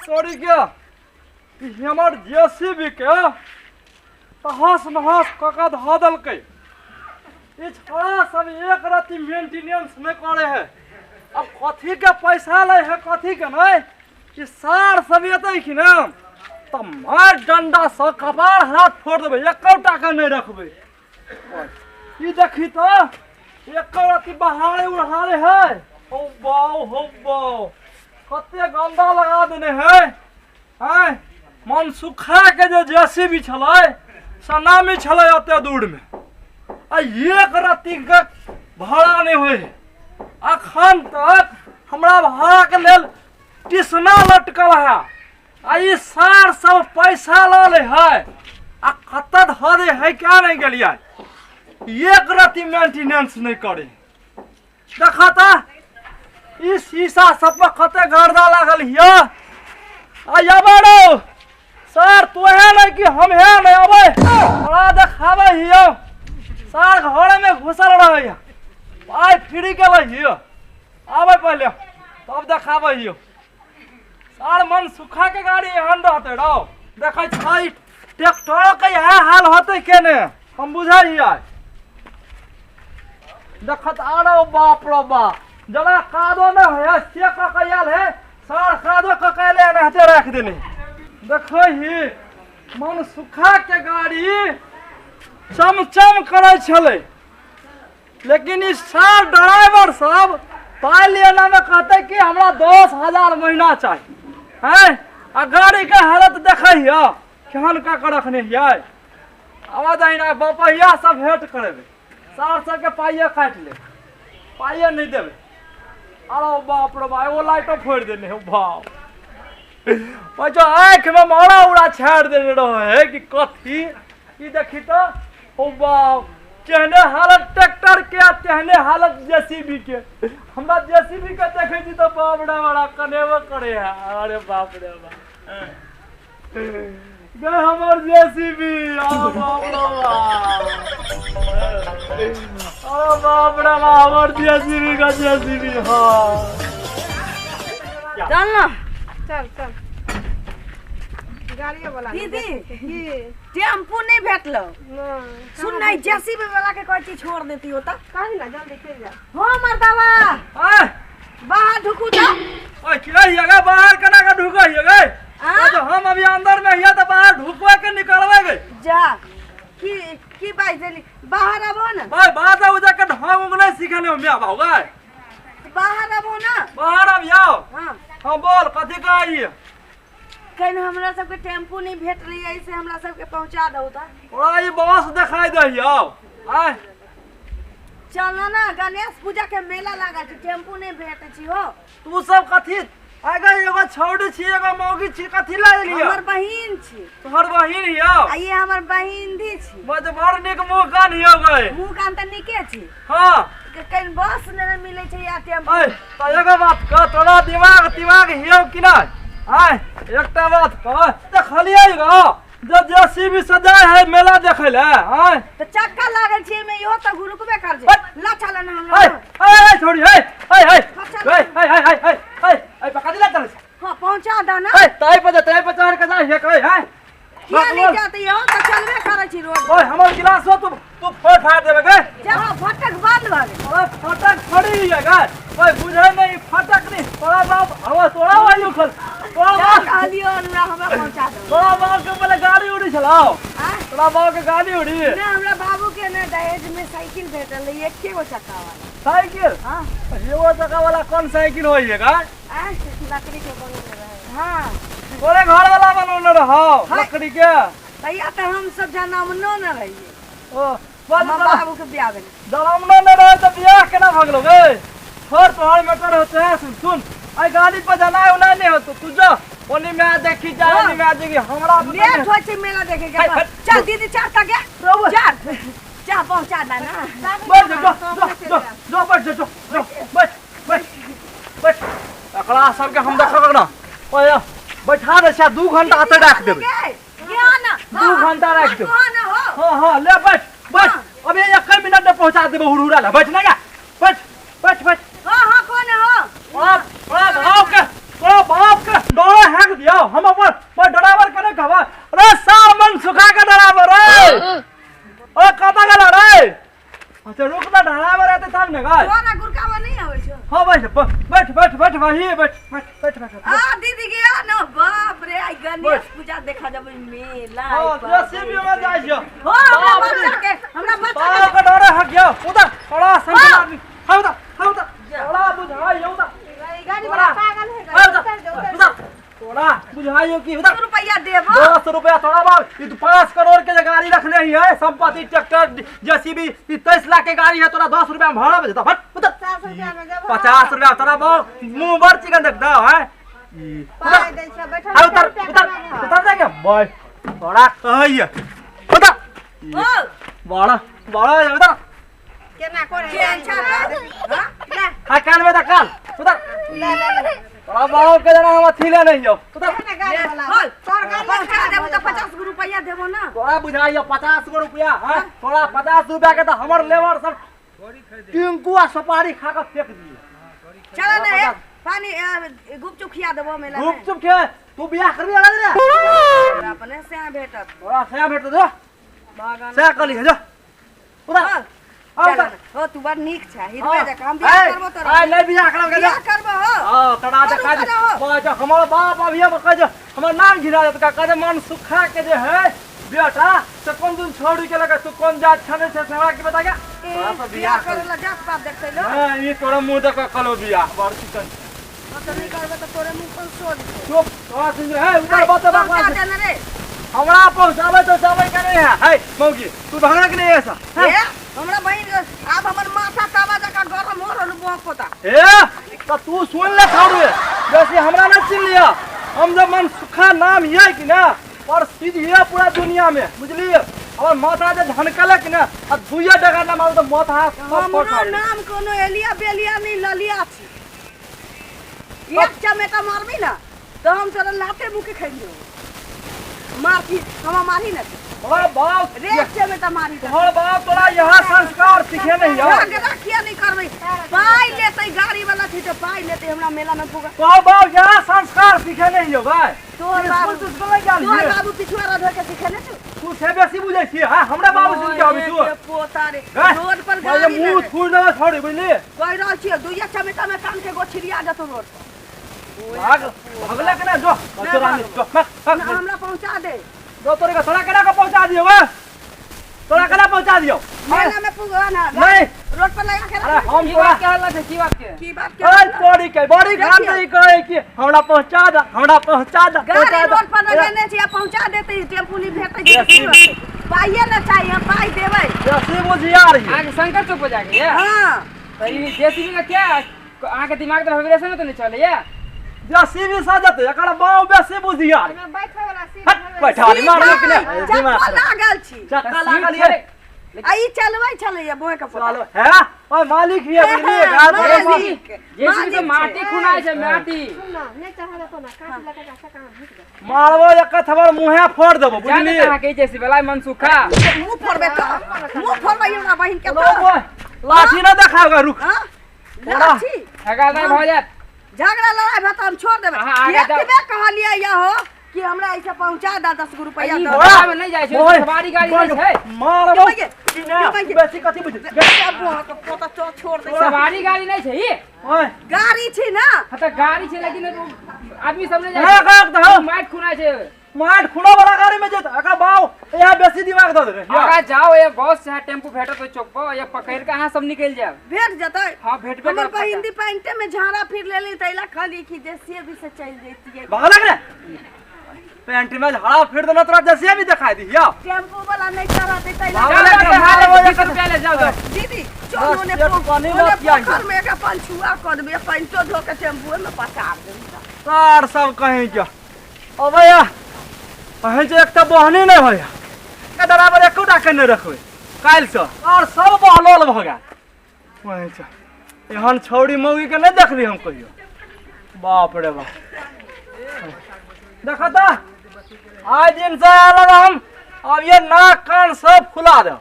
तोरी के ई हमर जेसीबी के तहस नहस कऽ कऽ धऽ देलकै। ई छोड़ा सब एक रत्ती मेंटेनेंस नहि करे है। अब कथी के पैसा लै है कथी के नहि, ई सार सब एतै कि ने तऽ मार डंडा से कपार हाथ फोड़ देबै, एको टाका नहि रखबै। ई देखी तऽ एको रत्ती बहारे उड़हारे है। हौ बाउ हौ बाउ, कते गंदा लगा देने है। आँय, मन सुखा के जे जेसीबी छलै सनामी छलै ओते दूर में, आ एक रत्ती के भाड़ा नहि होइ है। अखन तक हमरा भाड़ा के लेल टिसना लटकल है, आ ई सार सब पैसा लऽ लै है आ कतऽ धऽ दै है क्या नहि गेलियै। एक रत्ती मेंटेनेंस नहि करे। देख तऽ ई शीशा सब पर कते गर्दा लागल हिय। आ अबै रौ सर, तू है नहीं कि हम है नहीं, अबै बड़ा देखाबै हियो। सर घरे में घुसल रहे, आइ फ्री गेलै हियो। आबै पहिले तब देखाबै हियो। सर मन सुखा के गाड़ी एहन रहते रौ। देखै छै ट्रैक्टरो के इएह हाल होतै केने, हम बुझै हियै। देखत आरो बाप रो बाप, जरा कादो नहि होइ है से कऽ के आयल है सर, कादो कऽ के एलै एनाहिते राखि देने। देखै ही मन सुखा के गाड़ी चमचम करै छलै, लेकिन ई सर ड्राइवर सब पाइ लेना में कहते कि हमरा 10,000 महीना चाही हैं। आ गाड़ी के हालत देखै हिय केहन कऽ के रखने हियै। आवाज अहिना बपहिया सब भेंट करेबै, सार सबके पाइए काटि लेबै, पाइए नहि देबै। अरे बाप रे बाप, एगो लाइटो फोड़ि देने हौ बाप। जो आँखिमे मारा उड़ा छाड़ि देने रहै है कि कथी। ई देखी तऽ ओ बाप, केहने हालत ट्रैक्टर के आ तेहने हालत जेसीबी के। हमरा जेसीबी के देखै छी तऽ बाप रे बड़ा कनेबो करे है। अरे बाप रे बाप, गे हमर जेसीबी, अरे बाप रे बाप, अरे बाप रे बाप, हमर जेसीबी का जेसीबी। हाँ चल ना, चल चल गाड़ियो वाला नहीं दीदी। देखै छै। की टेम्पू नहीं भेटलो? नहि। सुन नहीं, जेसीबी वाला के कहै छी छोड़ देती होता। कही ना जल्दी चलि जा। हो मर्दावा, आय बाहर ढुकू तऽ। ओए के हिया बाहर केना के ढुकै हिया गे? आँ? तो हम अभी अंदर में हिया तऽ बाहर ढुकबै के निकलबै गे? जा की की बाजि देली, बाहर आबो ना। भाई बात है उजा के ढंग उंग नहीं सीखने हो मियां बाबू गे। बाहर आबो ना। बाहर आब जाओ। हाँ। हाँ बोल कथी कहै? कहीं हमरा सबके टेम्पू नहीं भेट रही है, से हमरा सबके पहुंचा दो तऽ। ओरा ई बस देखाई दे हियो। आय चल ना, गणेश पूजा के मेला लागल छै, टेम्पू नहीं भेटै छी हो। तू सब कथी आगे एगो छौड़ी छी एगो मौगी छी, कथी ला एलियो? हमर बहिन छी। तोहर बहिन हियो? आ ये हमर बहिन दी छी। बज बड़ नीक मुंह कान हियो गए। मुंह कान तऽ नीके छी। हाँ। कहीं बस नहीं मिले छै या टेम्पू। ऐ तऽ एगो बात कह, तोरा दिमाग तिमाग हियो कि नहि? आय एकटा बात कह, देखलियै गो जे जेसीबी से जाय है मेला देखै ले। आय तऽ चक्का लागल छै एमे, इहो तऽ घुरुकबे कर छै। ऐ। ला चल ना हमरा। ऐ ऐ ऐ छोड़ी ऐ ऐ ऐ ऐ ऐ ऐ ऐ ऐ ऐ पका दिला चल। हाँ पहुंचा दा ना। ऐ ताई पर ताई पर चढ़ के जा हे कहे है। किया नहीं जाते, इहो तऽ चलबे करै छी रोड। ओए हमर गिलास हो तू तू फोड़ फाड़ देबे गे। जा फटक बंद भऽ गेल। ओए फटक फोड़ी है गे। ओए बुझै नहीं फटक नहीं, तोरा बाप हवा तोरा वायु खल तोरा जा बाप कहलियो हमरा हमरा पहुंचा दो। तोरा बाप के पहले गाड़ी उड़ी छलाओ। आँ? तोरा बाप के गाड़ी उड़ी ना हमरा बाबू के ना दहेज में साइकिल भेटल रही, एके गो चक्का वाला साइकिल। हाँ। एगो चक्का वाला कौन साइकिल होई है गा? आँ? लकड़ी के बनल रहे। हाँ। तोरे घर वाला बनौने रहो हाँ। लकड़ी के? तैया तऽ हम सब जनमनो न रहिए। ओ बस हमर बाबू के बियाह भेलै। जनमनो न रहे तऽ बियाह केना भऽ गेलौ गे? छोड़ तोहर मैटर होते है। सुन सुन, आई गाड़ी पर जाना है उना नहीं होतो, तू जा ओनी में आ देखी जा, हाँ। ओनी में आ देखी हमरा पता लेट नहीं। होइ छै मेला देखे के। हाय, हाय। चल दीदी चढ़ तऽ गे, चढ़ जा पहुंचा दा ना। बैठ जा, जो जो जो बैठ जा, जो जो बैठ बैठ बैठ। एकरा सबके हम देखब ना। ओए बैठा दे छै, 2 घंटा अतऽ राख देबै। 2 घंटा राख देबै। हाँ हाँ ले बैठ बैठ, अबे 1 मिनट में पहुंचा देबै हुरहुरा ला। बैठ ना गा, बैठ बैठ बैठ। हाँ हाँ कौन हो? तोरा तोरा बाप के, तोरा बाप के डोरा हैक दियो। रुक ना ड्राइवर रहते तब ने गाय। तोरा गुरकावा नहीं आवे छो? हां बैठ बैठ बैठ बैठ वही बैठ बैठ बैठ बैठ। आ दीदी गया न, बाप रे आई गणेश पूजा देखा जब मेला। हां जेसीबी में जाय छ। हो हमरा बच्चा के, हमरा बच्चा के का डर है गया उधर थोड़ा संग आदमी। हां उधर, हां उधर थोड़ा बुझाई उधर। गाड़ी वाला पागल है, उतर जा उतर थोड़ा बुझाइयो कि उधर रुपया देबो 10 रुपया थोड़ा बाप। ई तो 5 करोड़ के गाड़ी रखने ही है, संपत्ति ट्रैक्टर जेसीबी 23 लाख के गाड़ी है, तोरा 10 रुपया में भाड़ा में देता। हट उधर 50 रुपया में जब 50 रुपया तोरा बाप मुंह भर चिकन देखता है। पाई दै छ बैठल। उतर उतर उतर जाएगा बॉय थोड़ा कहिए उधर ओ बड़ा बड़ा उधर केना करे केन छ हां ले खा कान में दकाल उधर ले ले ले तोरा बाप के जना हम अथी ले नहीं जाओ उधर गाड़ी वाला होल पहुंचा देबो त 50 रुपया देबो ना। तोरा बुझाइयो 50 गो रुपया। हां तोरा 50 रुपया के त हमर लेबर सब टिंकू आ सुपारी खा के फेंक दिए। चल ना पानी गुपचुप खिया देबो मेला में। गुपचुप खे तू बियाह करबी अलग रे अपने से भेटत तोरा से भेटत जो बागान से कली जो उधर चल हो तू बड़ नीक छ हिरवे जका हम बियाह करबो तोरा। आय नहीं बियाह करब के बियाह करबो हो। हां तोरा देखा दे बा हमर बाप अभी हम कह जे हमर नाम घिरा देत का कह जे मन सुखा के जे है बेटा से कोन दिन छोड़ी के लगा तू कोन जात छने से हमरा के बता के बियाह करे ला जात बाप देखै लो। हां ई तोरा मुंह देख के कलो बियाह बड़ चिकन तो नहीं करबो त तोरे मुंह पर सोच चुप तोरा सुन है उधर बात पहुंचा देने रे हमरा पहुंचावे तो जावे के नहीं है। है मौगी तू भागना के नहीं ऐसा ए हमरा बहिन आब हमर माथा तावा जका गरम हो रहल बुआ पोता। ए त तू सुन ले छौड़ी जैसे हमरा न चिन लिया हम जब मन सुखा नाम ये कि ना पर सीध ये पूरा दुनिया में बुझलिए। हमर माथा जे धनकले कि ना आ दुइया डगर ना मारू त माथा सब हमरा नाम कोनो एलिया बेलिया नहीं ललिया छी। एक चमेटा मारबी ना तो हम तोरा लाते मुके खाइ देबो। मारती हम मारी ना तोरा बाप रे एक चमेटा मारी तोहर बाप तोरा यहाँ संस्कार सीखे नहीं यार। झगड़ा किया नहीं करबै पाई लेतै गाड़ी वाला छी त पाई लेतै हमरा मेला में पुगा। तोहर बाप यहाँ संस्कार सीखे नहीं हो भाई। तोहर बाप स्कूल नहीं गेल तोहर बाबू पिछुआ धो के सीखे ने तू से बेसी बुझै छी। हां हमरा बाबू सुन के आबी तू पोता रे रोड पर गाड़ी मुंह थूर देबै छोड़ी बुझली कहि रहल छियै दुइया चमेटा में कान के गोछिरिया जतो रोड पर। भाग भगले के ना जो तोरा जो हमरा पहुंचा दे जो तोरे के तोरा केना के पहुंचा दियो बे तोरा केना पहुंचा दियो मेला में पुगवा ना नहीं रोड पर लगा के अरे हम की बात कहला छै की बात के की बात के ओए तोरी के बड़ी खान नहीं कहे कि हमरा पहुंचा दे हमरा पहुंचा दे गाड़ी रोड पर लगेने छी पहुंचा देते टेम्पू नहीं भेटै पाइए ना चाहिए हम पाई देबै जैसे बुझिया रही आगे शंकर चौक पर जाके ये हां त ई जेसीबी का क्या अहाँ के दिमाग तो वाइब्रेशन में तो नहीं चले या जेसीबी सा जते एकरा बाव बेसी बुझिया में बैठे वाला सीट हट बैठा रे मार के ने चक्का लागल छी चक्का लागल ये आ ई चलबै छलैया बोए के चलो है ओए मालिक हिया बुझलिए मालिक जेसीबी से माटी खुनाय छै माटी सुन ना नहीं चढ़ल तो ना काट लगा के कहां घुस गए मारबो एक थबर मुंहे फोड़ देबो बुझलिए अहाँ के जेसीबी वाला मनसुखा मुंह फोड़बे तो मुंह फोड़बै हमरा बहिन के तो लाठी ना देखाओ रुक हां लाठी झगड़ा नहीं भ जात झगड़ा लड़ाई भत हम छोड़ देबै एतबे कहलियै या हो कि हमरा ऐसे पहुंचा दा 10 रुपया दो में नहीं जाय छै सवारी गाड़ी नहीं छै मारबो कि ना बेसी कथि बुझ पोता चो छोड़ दे सवारी गाड़ी नहीं छै ओए गाड़ी छै ना हां त गाड़ी छै लेकिन आदमी सब नहीं जाय छै माट खुनाय छै माट खुना वाला गाड़ी में जेत अका बाव यहाँ बेसी दिमाग दऽ देबै आगा जाओ ये बस चाहे टेम्पू भेटत ओइ चौक पर या पकड़ के अहाँ सब निकल जाओ भेट जतै हां भेटबे हमर बहिन दी पैंटे में झाड़ा फिर लेली तैला खाली की जेसीबी से चल जैतियै भागलक रे पैंट में झाड़ा फिर देना तोरा जैसे भी दिखाई दी या टेम्पू वाला नहीं चढ़ते तैला भागलक रे ले जाओ दीदी चलो ने पोखर में एक पंछुआ कर देबै पैंटो धो के टेम्पूए में पसार देबै सार सब कहीं जा ओ भैया कहीं जे एकटा बहनी नहीं भैया के बराबर एकोटा के नहीं रखबै काल्हिसँ और सब बहलोल भऽ गेल वहीं से एहन छौड़ी मौगी के नहीं देखली हम कहियो बाप रे बाप देखो तो आज दिन से आयल हम अब ये नाक कान सब फुला दो।